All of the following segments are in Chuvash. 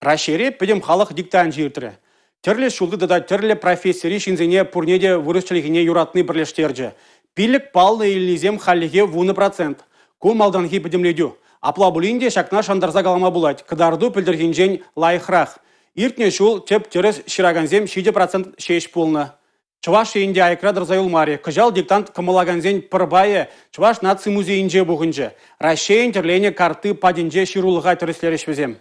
Раҫҫейре пӗтӗм халӑх диктанчӗ иртрӗ. Тӗрлӗ ҫулти тата тӗрлӗ профессири ҫынсене пурне те вырӑс чӗлхине юратни пӗрлештерчӗ. 5 паллӑ илнисем хальлӗхе 10%. Ку малтанхи пӗтӗмлетӳ. Апла пулин те ҫакна шантарса калама пулать, кӑтарту пӗлтӗрхинчен лайӑхрах. Иртнӗ ҫул тӗп-тӗрӗс ҫыракансем 7% ҫеҫ пулнӑ. Чӑваш Ен те аякра тӑрса юлмарӗ. Кӑҫал диктант кӑмӑллакансен пӗр пайӗ Чӑваш наци музейӗнче пухӑнчӗ. Раҫҫейӗн тӗрленӗ картти патӗнче ҫырулӑха тӗрӗслерӗҫ вӗсем.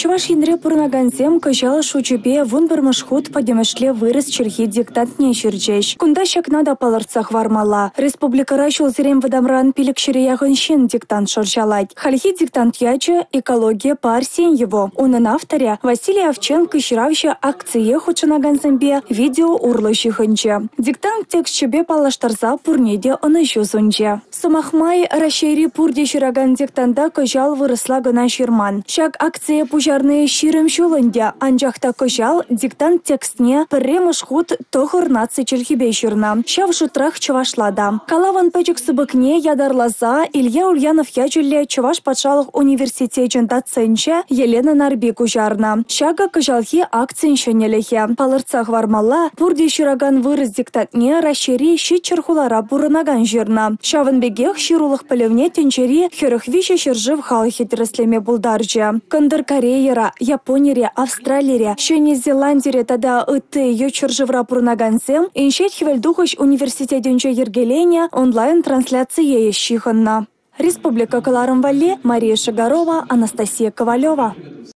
Чӑваш Енре пурӑнакансем кӑҫал шучӗпе 11-мӗш хут пӗтӗмӗшле вырӑс чӗлхи диктантне ҫырчӗҫ. Кунта ҫакна та палӑртса хӑвармалла. Республикӑра ҫулсерен вӑтамран 500 яхӑн ҫын диктант шӑрҫалать. Хальхи диктант ячӗ «Экология по Арсеньеву». Унӑн авторӗ Василий Овченко ҫыравҫӑ акцие хутшӑнакансемпе видео урлӑ ҫыхӑнчӗ. Диктант тексчӗпе паллаштарса пурне те ӑнӑҫу сунчӗ. Сӑмах май, Раҫҫейри пурте ҫыракан диктанта кӑҫал вырӑсла кӑна ҫырман. Ҫак акцие пуҫарни 20 ҫул ӗнтӗ, анчах та кӑҫал диктант текстне пӗрремӗш хут 9 наци чӗлхипе ҫырнӑ. Ҫав шутрах чӑвашла та. Калавӑн пӗчӗк сыпӑкне ятарласа Илья Ульянов ячӗллӗ Чӑваш патшалӑх университечӗн доценчӗ Елена Нарпи куҫарнӑ. Ҫакӑ кӑҫалхи акцин ҫӗнӗлӗхӗ. Палӑртса хӑвармалла, пурте ҫыракан вырӑс диктантне Раҫҫейри 700 хулара пурӑнакан ҫырнӑ. Ҫавӑн пекех ҫырулӑх пӗлӗвне тӗнчери 43 ҫӗршыв халӑхӗ тӗрӗслеме пултарчӗ. Кӑнтӑр Корейӑра, Японире, Австралире, Ҫӗнӗ Зеландире тата ытти ют ҫӗршывра пурӑнакансем Инҫет Хӗвелтухӑҫ университетӗнче йӗркеленӗ онлайн-трансляцие ҫыхӑннӑ. Республика кӑларӑм валли Мария Шигарова, Анастасия Ковалева.